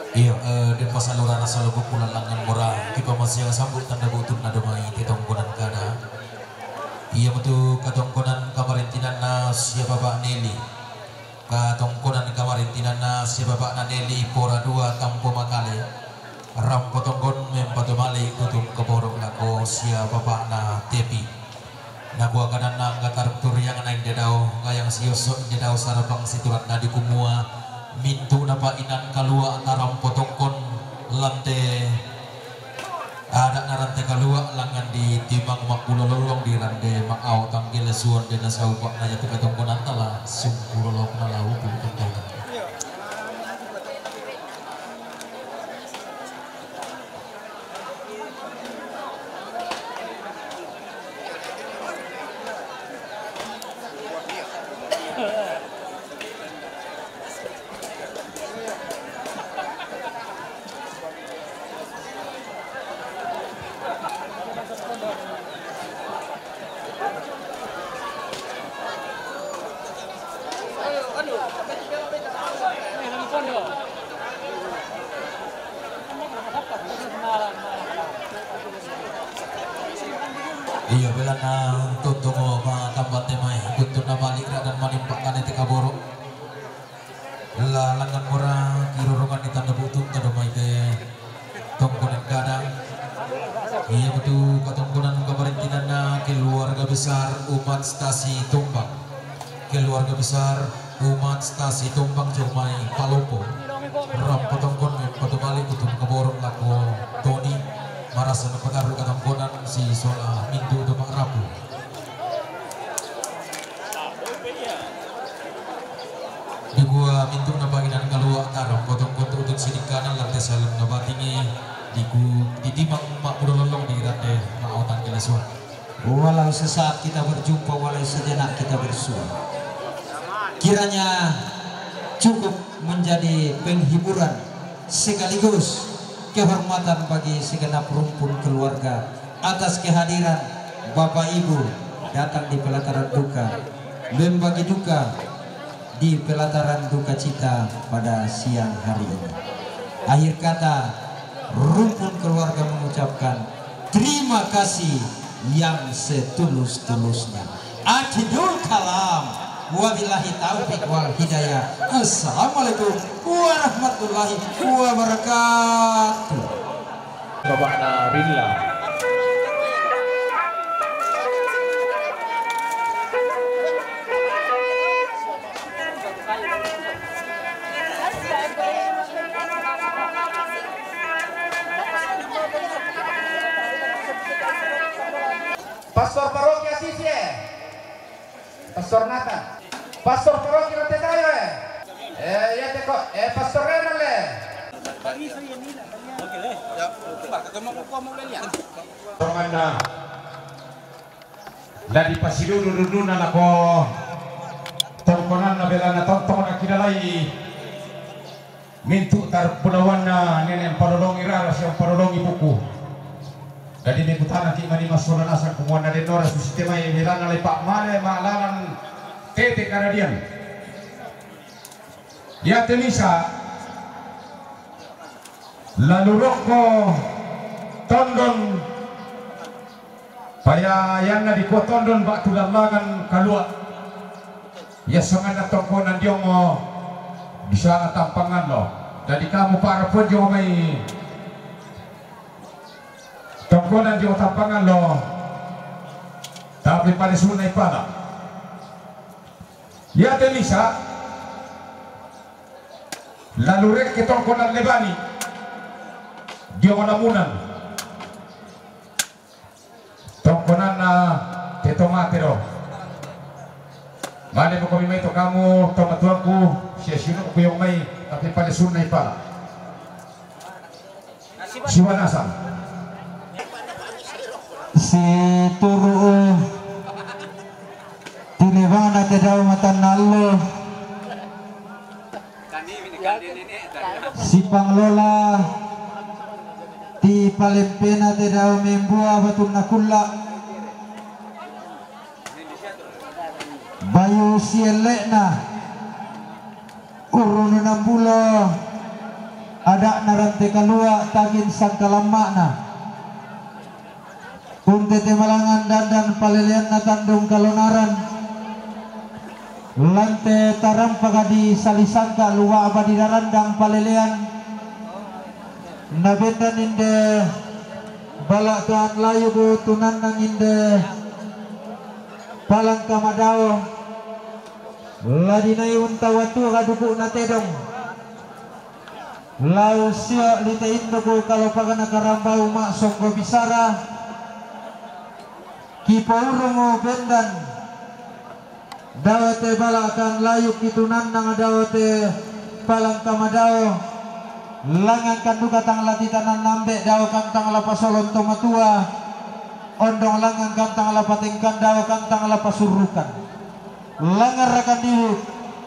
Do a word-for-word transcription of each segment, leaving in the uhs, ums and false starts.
Iyo, eh, den pasalurana salobu pula langan mura, kipamasiang sambut tanda butunna domai ti tongkonan kada. Iya matu katongkonan kamarintinanna sia Bapak Neli. Katongkonan kamarintinanna sia Bapakna Neli pora dua tampo makale. Rampo tongkon mempatu mali utung kaborok lako sia Bapakna Tepi. Nakua kadanna angga tarturiang na inde dao, gayang sioso inde dao sarapang situratna di kumua, mintu napa inan kalua tarampo tongkon lante adat na rante kalua langan di timang makbulo lollong di rande ma au tanggele suon dena saupak na jatu katongkonan tala sungkuro lok na lau pun tongkon. Iyo, belana tuntungo ma tambate mai, kuntuna malik radan manimpak kane teka borok. La langan mura kirorongan di tanda butung tanda mai ke tongkonan gadang. Iya betul, katongkonan kamarintinanna keluarga besar umat Stasi Tumbang. Keluarga besar umat Stasi Tumbang Jomai Palopo. Rampo tongkon mempatu balik utung kaborok lako Toni. Marasa mempataru katongkonan si sola mintu utung rapu. Dikua mintu na panginan kalua tarong potong kotu utuk sidik kanan lantai salem na batingi diku ditimang mak budo lolong di rante mak otang kelesuan. Walau sesaat kita berjumpa, walau sejenak kita bersua. Kiranya cukup menjadi penghiburan sekaligus kehormatan bagi segenap rumpun keluarga atas kehadiran Bapak Ibu datang di pelataran duka, membagi duka di pelataran duka cita pada siang hari ini. Akhir kata, rumpun keluarga mengucapkan terima kasih yang setulus-tulusnya. Akhirul kalam. Wabillahi taufiq wal hidayah. Assalamualaikum warahmatullahi wabarakatuh. Bapakna Rilla. Pastor Paroki Asisi, eh. Pastor Nathan. Pastor Paroki Rantetayo, eh. Eh, iya teko, eh, Pastor Renal, eh. Tonganna. La dipasidudu-duduna lako tongkonanna belana tongtong na kidalai mintu tarpulawanna nene mpadodongi rara sia mpadodongi buku. Dadi mekutana ki mani masona nasang kumuanna denora susitemai belana lepak male malalan tete karadian. Iate misa lalu rokko tondon payayanna dikua tondon ba'tu lallangan kalua. Iya songanna tongkonan diongo disanga tampangan lo. Dadi kamu para ponjo mai tongkonan diongo tampangan lo. Tapi pale sunai pala. Iate misa lalu rekke tongkonan lebani diongo lamunan. Tongkonanna te to mate do. Mane mo komi mai to kamu to matuaku sia siunukku yang mai tapi pale sunnai pala. Siwanasa. Situru' tinebana te dao matanna allo. Sipanglola ti palempena te dao membua batunna kulla. Bayu sielle'na urrununang bulo ada Rante kalua' takin sangkalamma'na. Untete malangan dandan paleleanna tandung kalonaran. Lante tarampaka di salisangka luwa'ba di darandang palelean. Nabendan inde bala' tuan layubu tunannang inde palangka madao. La dinai untawa tuo kaduku'na tedong. Lau sio' lite innuku kalopagana karambau ma'songgo bisara, kipourungu bendan dao te bala' kan layuk kitunannang dao te palangka madao, langngan kan duka tang la titanannambe dao kan tang la pasolon to matua, ondong langngan kan tang la patengkan dao kan tang la pasurrukan. Langngarrakan di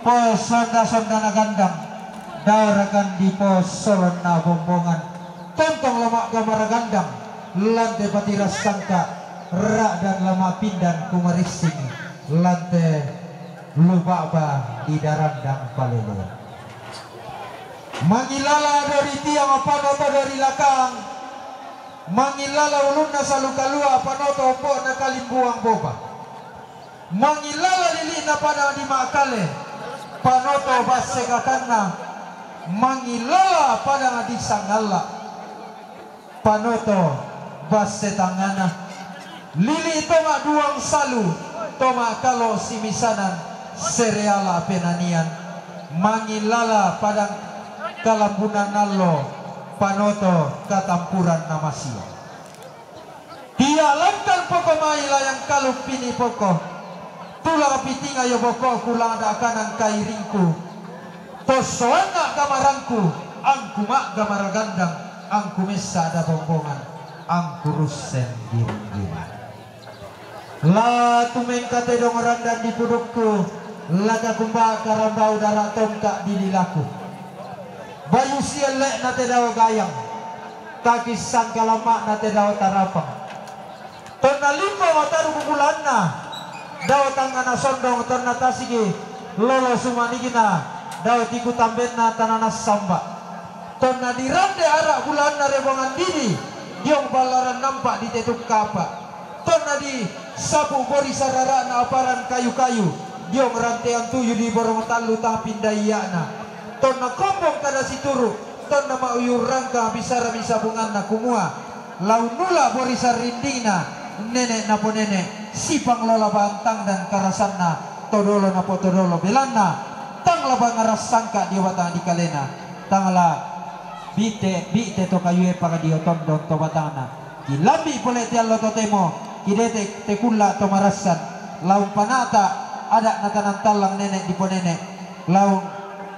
pos sonda-sondana gandang, daorakan di pos solonna bombongan. Tontong la ma'gamara gandang, lante patiras sangka, ra'dan la ma'pindan kumarissing, lante luba'ba di darandang palelean. Mangilala dori tiang panoto dori lakang, mangilala ulunna salu kalua' panoto ombo'na kalimbuang boba. Mangilala lili'na padang di ma'kale, panoto basse kakanna, mangilala padang di sangalla, panoto basse tangngana. Lili' to ma'duang salu, to ma'kalo simisanan, sereala penanian, mangilala padang kalambunan allo, panoto katampuran namasia. Tialangkan poko mai layang kaluppini poko. Tulang pitinga yo boko'ku lada' kanang kairingku. Tossoanna' gamarangku, angku ma'gamara gandang, angku messa da bombongan, angku russen giring-giring. La tumengka tedong randan di pudukku, la kakumba karambau dara tongka' di lilaku. Bayu sielle'na te dao gayang, takissang kalamma'na te dao tarapang. Tonna limbo mataru kukulanna, dao tangngana sondong tonna tasigi lolo sumanigina, dao tikutambenna tanana samba. Tonna dirande ara' bulanna rebongan didi, diong ballaran nampa' di tetuk kapa'. Tonna disapu bori sarara'na aparan kayu-kayu, diong rantean tuyu di borong tallu tang pindaiya'na. Tonna kombong kada situru', tonna ma'uyur rangka bisara misabunganna kumua, la unnula' bori sarrindingna, nene' naponene', sipanglola bantang dan karasanna, todolo napotodolo belanna, tang la bangarassangka dio batang di kalena, tang la bi'te, bi'te to kayue pakadio tondong to batangna. Kilambi' pole te allo totemo, kidete te kulla' to marassan, la umpana'ta' ada' natanan tallang nene' diponene', laung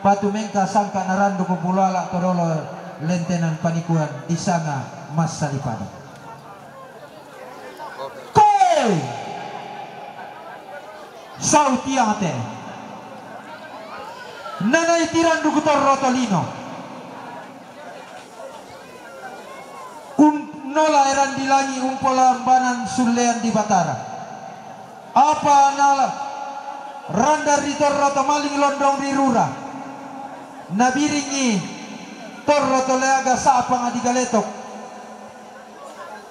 patu mengka sangka' naranduk umpulo ala' todolo lentenan panikuan disanga massalipada. Koe! Sau tiang te. Nanai tiranduk torro tolino. Unnola eran di langi' umpolambanan sullean di Batara. Apa nala randar di torro to maling londong di rura. Nabiringi torro to leaga sa'panga di galetok.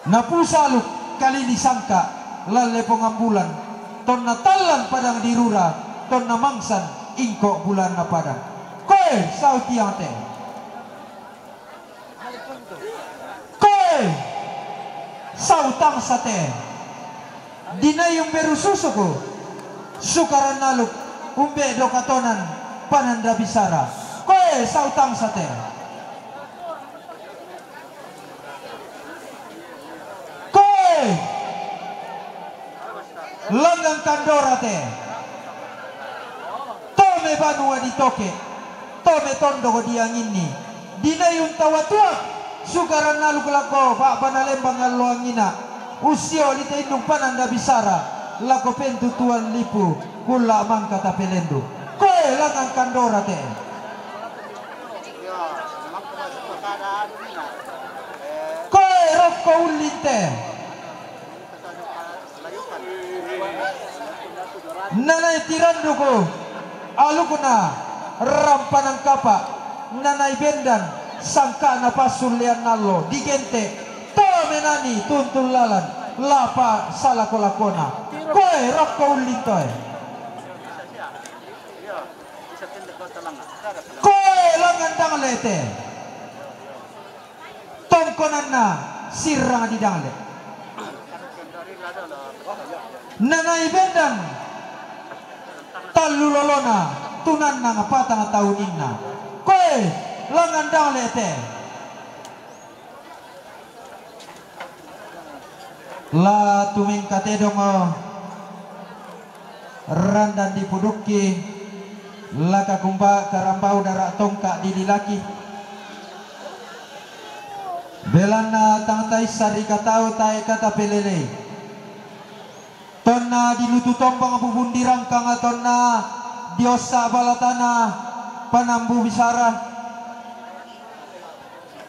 Napusaluk kalili sangka' lalle pongambulan. Tonna tallan padang di rura, tonna mangsan ingko' bulanna padang. Koe sau tiang te. Koe sau tangsa te. Dinai umberu susuku, sukaran aluk umbe' do katonan pananda bisara. Koe sau tangsa te. Koe langngan kandora te. To me banua di toke', to me tondok di anginni. Dinai untawa tuak, sukaran aluk lako ba'bana lembang alloangina. Ussio' lite indung pananda bisara, lako pentutuan lipu, kulla' mangka tapelendu. Koe langngan kandora te. Koe rokko ullin te. Nanai tiranduku alukna rampanan kapa', nanai bendan Sangka'na passullean allo, digente' to menani tuntu' lalan, la pasalako-lakona. Koe rokko ullintoe. Koe langngan dangle' te. Tongkonanna sirrang di dangle'. Nanai bendang tallu lolona, tunannang patang tauninna. Koe langngan dangle' te. La tumengka tedongo, randang dipudukki, la kakumba karambau dara' tongka' dililaki. Belanna tang taissa ri katau tae katapelelei. Tonna dilutu tombang bubung dirangkang, tonna diossa balatana panambu bisara.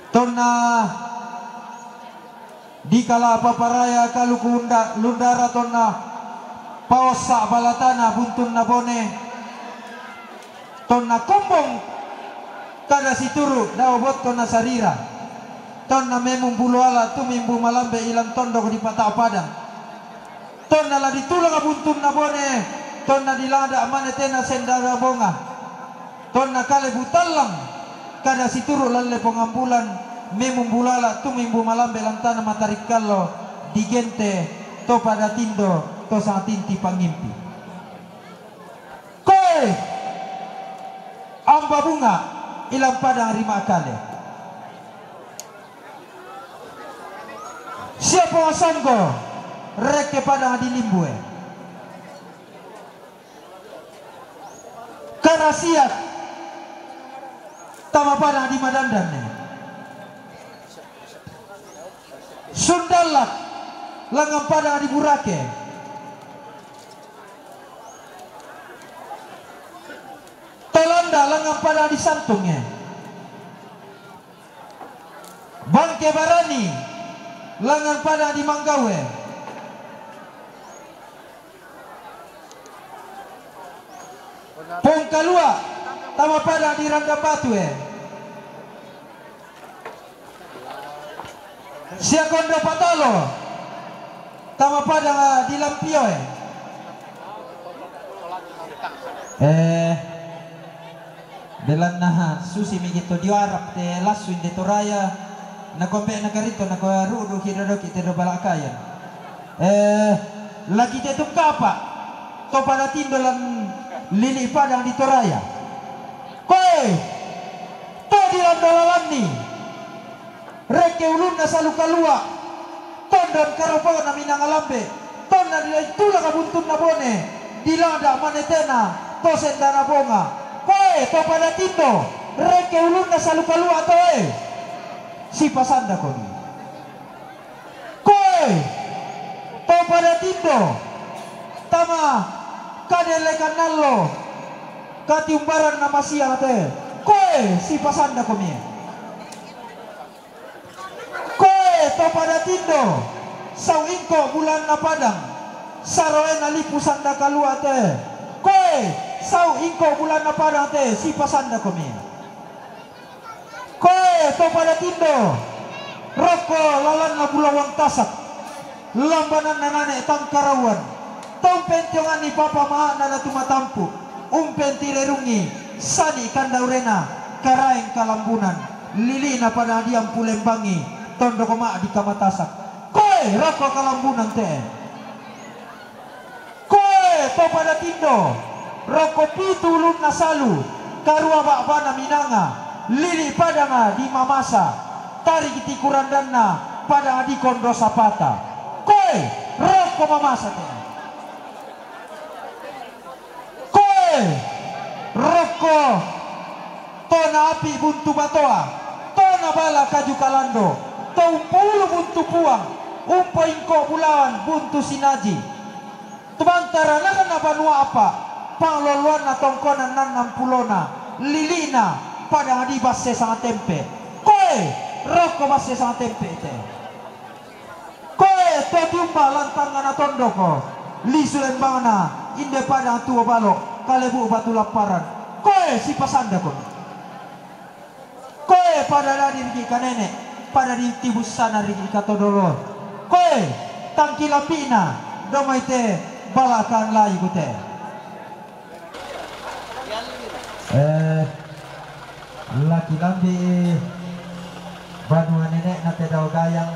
Tonna dikala paparaya kaluku unda-, lundara, tonna paossa balatana buntunna bone. Tonna kombong kada situru' dao botto nasarira. Tonna memung bulu ala tumimbu malambe ilang tondok dipata' padang. Tonna la ditulak buntunna bone, tonna dilada' manetena sendana bonga. Tonna kalebu tallang, kada situru' lalle pongambulan, memung bulu ala tumimbu malambe lantana matarikkalo, digente' to pada tindo, to sangatinti pangimpi. Koe amba bunga ilang padang ri makale. Sia pongasanggo rekke padang di limbue. Karasiak tama padang di madandanne. Sundallak langngan padang di burake. Tolanda langngan padang di santungnge. Bangke barani langngan padang di manggaue. Pongkalua tama padang di randang batue. Sia kondo patolo tama padang di lampioe. Eh, belanna susi miki to dio Arab te lassu inde Toraya, nakombe nakaritto nako rudu ki dodoki te do balakayan. Eh, laki te tukkapa to pada tindo lan lili padang di Toraya. Koe to di lando lalanni. Rekke ulunna salu kalua', tondon karopo'na minanga lambe, tonna dilaing tulaka buntunna bone, dilada' manetena to sendana bonga. Koe to pada tindo, rekke ulunna salu kalua' toe, sipasandakomi. Koe to pada tindo, tama kadellekan allo, katiumbaranna masiang te, koe sipasandakomi. Koe to pada tindo, sau ingko bulanna padang, saroena lipu sanda kalua' te. Koe sau ingko bulanna padang te, sipasandakomi. Koe to pada tindo, rokko lalanna bulawang tasak, lambananna nane' tangkarauan, to umpentionganni papa maa'na datu matampu', umpentirerungngi sani' kandaurena, karaeng kalambunan, lili'na pada diampu lembangngi, tondoko ma'di kamatasak. Koe rokko kalambunan te'e. Koe to pada tindo, rokko pitu ulunna salu, karua ba'bana minanga, lili' padanga di mamasa, tariki ti kurandanna padanga di kondo sapata. Koe rokko mamasa te. Koe rokko tona api' buntu batoa, tona bala kaju kalando, to umpoulu buntu puang, umpoingko bulawan buntu sinaji. Tumantara nana banua apa, pangloloanna tongkonan nannang pulona, lili'na padang di basse sangatempe. Koe rokko basse sangatempe te. Koe to tiumba lantangana tondoko, lisu lembangna inde padang tuo balo, kalebu batu lapparan. Koe sipasandako. Koe Pada dadi riki kanene, pada di tibu sana riki katodolo. Koe, tangki lapina, domai te balakan lai kute. Eh, laki lambi banua nene na te dao gayang.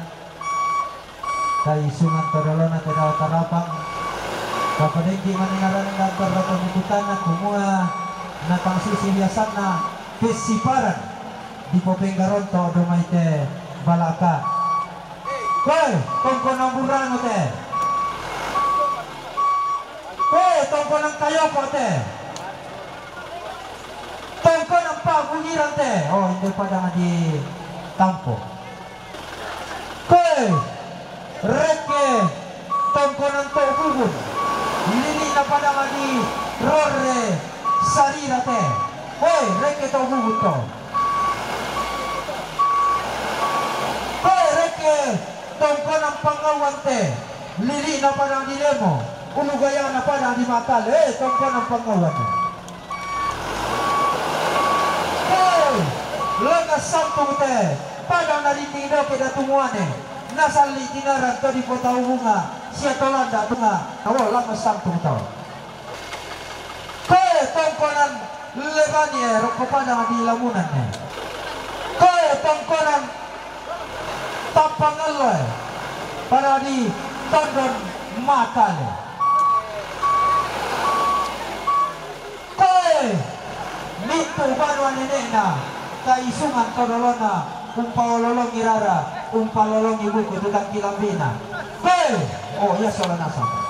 Kai sungan todolona te dao tarapang. Kapadengki manenarana dan terdata bukutana kumua na tang susi biasanna pesiparan di popenggaronto domai te balaka. Koe, tongko namburano te. Koe, tongko nangkayoko te. Tongko nampa gugiran te. Oh, inde padang di tampo. Koe, reke tongkonan to bubun. Lili na padang di rore sarira te. Koe, reke to bubun to. Koe, reke tongkonan pangauan te. Lili na padang di lemo. Ulu gaya na padang di matal. Eh, tongkonan pangauan. Hei, langa santung te, padang na rinding doke datumuane, na sali tinaran to di kota ubunga, sia tolanda tunga, awo langa santung tau. Koe tongkonan lebani e, roko padang di lamunan e. Koe tongkonan tapangello e, pada di tondon matale. Koe, mintu banua nenekna, kaisungan to dolona, umpaololongi rara, umpalolongi buku tukang kilambina. Koe, oh iya sola nasa.